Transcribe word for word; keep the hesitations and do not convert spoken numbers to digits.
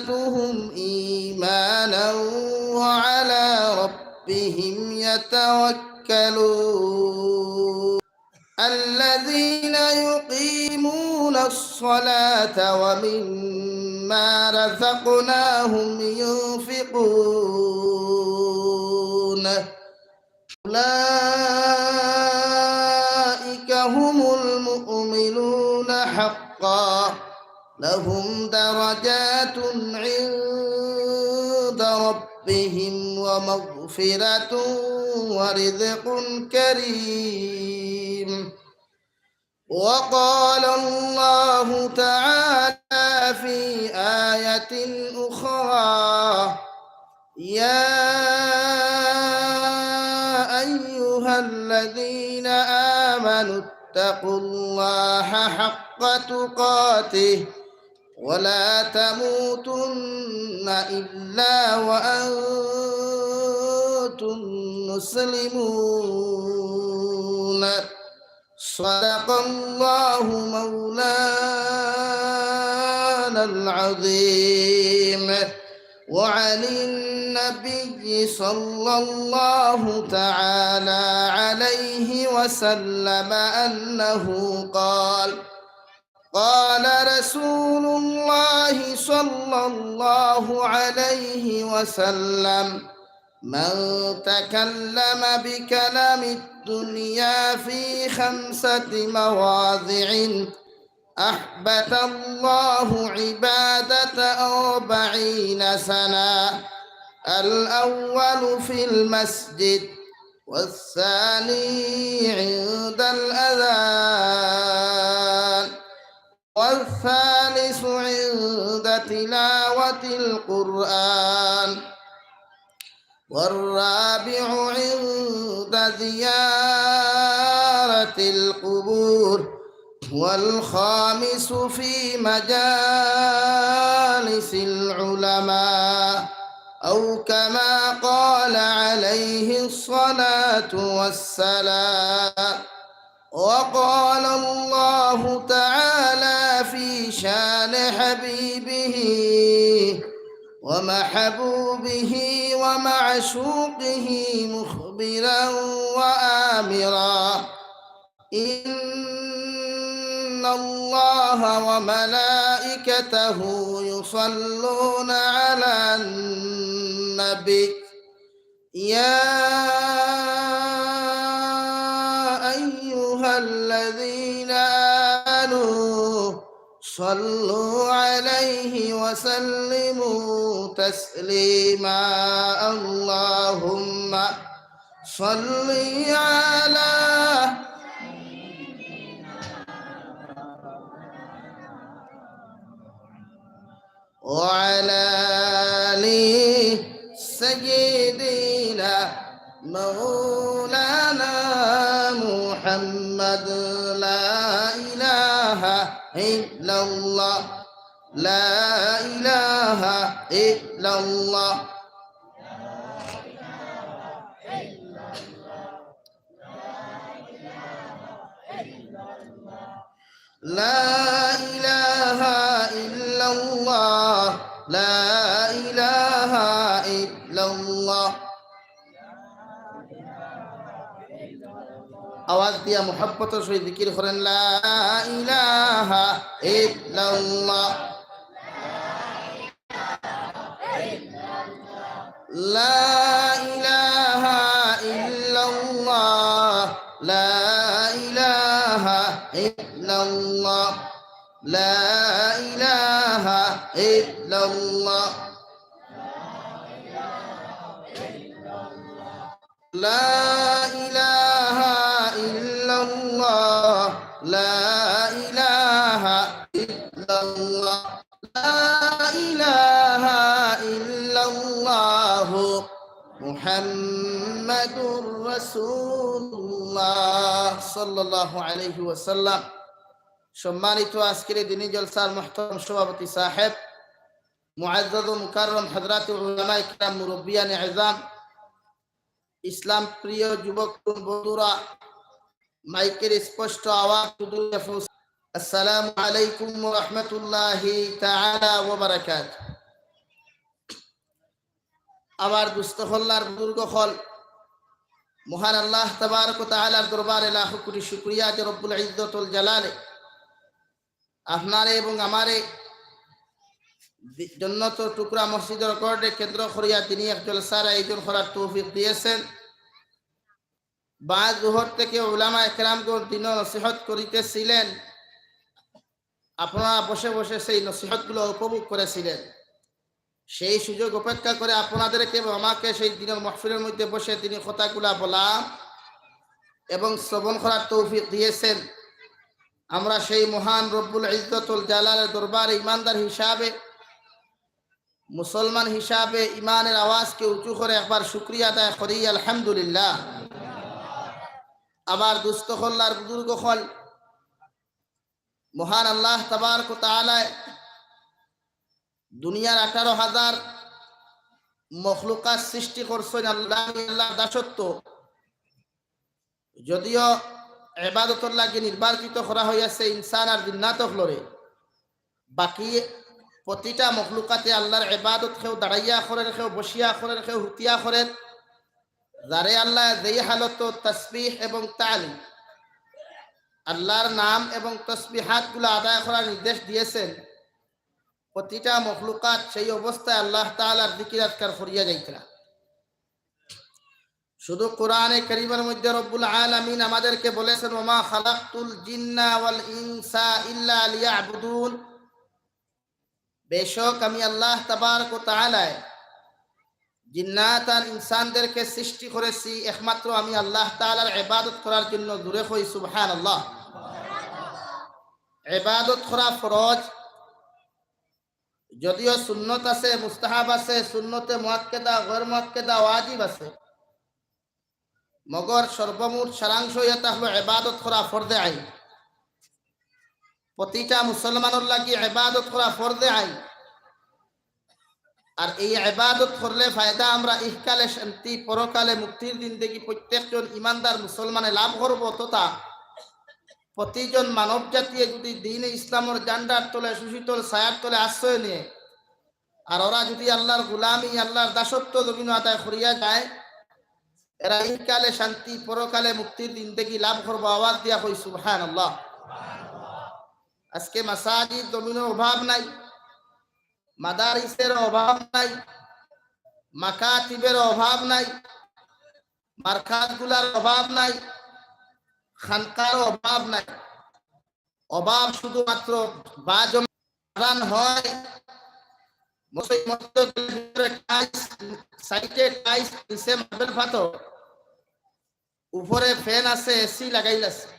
زادتهم إيمانا وعلى ربهم يتوكلون. الذين يقيمون الصلاة ومما رزقناهم ينفقون. أولئك هم المؤمنون حقا، لهم درجات عند ربهم ومغفرة ورزق كريم. وقال الله تعالى في آية أخرى: يا أيها الذين آمنوا اتقوا الله حق تقاته ولا تموتن إلا وأنتم مسلمون. صدق الله مولانا العظيم. وعن النبي صلى الله تعالى عليه وسلم أنه قال: قال رسول الله صلى الله عليه وسلم: من تكلم بكلام الدنيا في خمسة مواضع أحبط الله عبادة أربعين سنة. الأول في المسجد، والثاني عند الأذان، والثالث عند تلاوة القرآن، والرابع عند زيارة القبور، والخامس في مجالس العلماء، أو كما قال عليه الصلاة والسلام. وقال الله تعالى في شان حبيبه ومحبوبه ومعشوقه مخبرا وآمرا: إن الله وملائكته يصلون على النبي، يا أيها الذين آمنوا صلوا عليه وسلموا تسليما. اللهم صل على وعلى آل سيدنا مولانا محمد. لا إله إلا الله، لا إله إلا الله. لا إله إلا الله، لا إله إلا الله. আওয়াজ দিয়া মুহাব্বতর সহিত জিকির করেন, لا إله إلا الله. لا إله إلا الله، لا إله إلا الله، لا إله إلا الله. لا إله إلا الله، لا إله إلا الله، لا إله إلا الله، محمد رسول الله صلى الله عليه وسلم। সম্মানিত আজকের এই দিনী জলসার মুহতারাম সভাপতি সাহেব, মুআজ্জাজ ও মুকাররম হযরত উলামায়ে কেরাম, মুরব্বিয়ানে এজাম, ইসলাম প্রিয় যুবক বন্ধুরা, মাইকের স্পষ্ট আওয়াজ সুদূরে পৌঁছে। আসসালামু আলাইকুম ওয়া রাহমাতুল্লাহি তাআলা ওয়া বারাকাতুহু। আমার দুস্ত অকল আর বুজুর্গ অকল, মহান আল্লাহ তাবারক ওয়া তাআলার দরবারে লাখো কোটি শুকরিয়া যে রব্বুল ইজ্জতুল জালালে আপনারে এবং আমারে দি-, জন্নতর টুকরা মসজিদর গর্ডে কেন্দ্র করিয়া তিনি এক জলসার আয়োজন করার তৌফিক দিয়েছেন। বাদ জোহর থেকে উলামা একরামগণ দিনর নসিহত করিতেছিলেন, আপনারা বসে বসে সেই নসিহতগুলো উপভোগ করেছিলেন। সেই সুযোগ অপেক্ষা করে আপনাদেরকে এবং আমাকে সেই দিনর মাহফিলের মধ্যে বসে তিনি কথাগুলা বলা এবং শ্রবণ করার তৌফিক দিয়েছেন। আমরা সেই মহান রব্বুল ইজ্জতুল জালালের দরবারে ইমানদার হিসাবে, মুসলমান হিসাবে ইমানের আওয়াজকে উঁচু করে একবার শুকরিয়া আদায় করি, আলহামদুলিল্লাহ। আমার দুস্ত অকল আর বুজুর্গ অকল, মহান আল্লাহ তাবারক ওয়া তাআলায় দুনিয়ার আঠারো হাজার মখলুকাত সৃষ্টি করছেন আল্লাহ, আল্লাহর দাসত্ব। যদিও ইবাদতর লাগি নির্বাচিত করা হইয়াছে ইনসান আর জিন্নাত অকলরে, বাকি প্রতিটা মখলুকাতে আল্লাহর ইবাদত কেউ দাঁড়াইয়া করের, কেউ বসিয়া করের, কেউ হুতিয়া করের। যারে আল্লাহ যেই হালতো তাসবিহ এবং তালিম, আল্লাহর নাম এবং তসবিহাতগুলো আদায় করার নির্দেশ দিয়েছেন, প্রতিটা মখলুকাত সেই অবস্থায় আল্লাহ তাআলার জিকির আজকার করিয়া যাইতরা। শুধু কোরআনে করিমের মধ্যে রব্বুল আলামিন আমাদেরকে বলেছেন, "ওমা খালাকতুল জিন্না ওয়াল ইনসা ইল্লা লিয়াবুদুন।" বেশক আমি আল্লাহ তাবারক ওয়া তাআলায় জিন্নাত আর ইনসানদেরকে সৃষ্টি করেছি একমাত্র আমি আল্লাহ তাআলার ইবাদত করার জন্য। জোরে কই সুবহানাল্লাহ। ইবাদত করা ফরজ, যদিও সুন্নত আছে, মুস্তাহাব আছে, সুন্নতে মুআক্কাদা, গয়র মুআক্কাদা, ওয়াজিব আছে। মগর সর্বমোট সারাংশ ইয়া থাকলো ইবাদত করা ফরজে আইন। প্রতিটা মুসলমানর লাগি ইবাদত করা ফরজে আইন। আর এই ইবাদত করলে ফায়দা আমরা ইহকালে শান্তি, পরকালে মুক্তির জিন্দেগি প্রত্যেকজন ইমানদার মুসলমানে লাভ করব। তথা প্রতিজন মানব জাতিয়ে যদি দ্বীনে ইসলামর ঝান্ডার তলে, সুশীতল ছায়ার তলে আশ্রয় নিয়ে, আর ওরা যদি আল্লাহর গোলামি, আল্লাহর দাসত্ব জমিন আদায় করিয়া যায়, এরা ইহকালে শান্তি, পরকালে মুক্তির জিন্দেগি লাভ করবো। আওয়াজ দিয়া কই সুবহানাল্লাহ। আজকে মাসাজিদ জমিনর অভাব নাই, মাদারিসের অভাব নাই, মাকাতিবের অভাব নাই, মারকাজগুলার অভাব নাই, খানকার অভাব নাই। অভাব শুধুমাত্র বাজম আজান হয়, মসজিদ মসজিদের ভিতরে টাইলস, সাইডে টাইলস, নিচে মার্বেল পাথর, উপরে ফ্যান আছে, এসি লাগাইল আছে।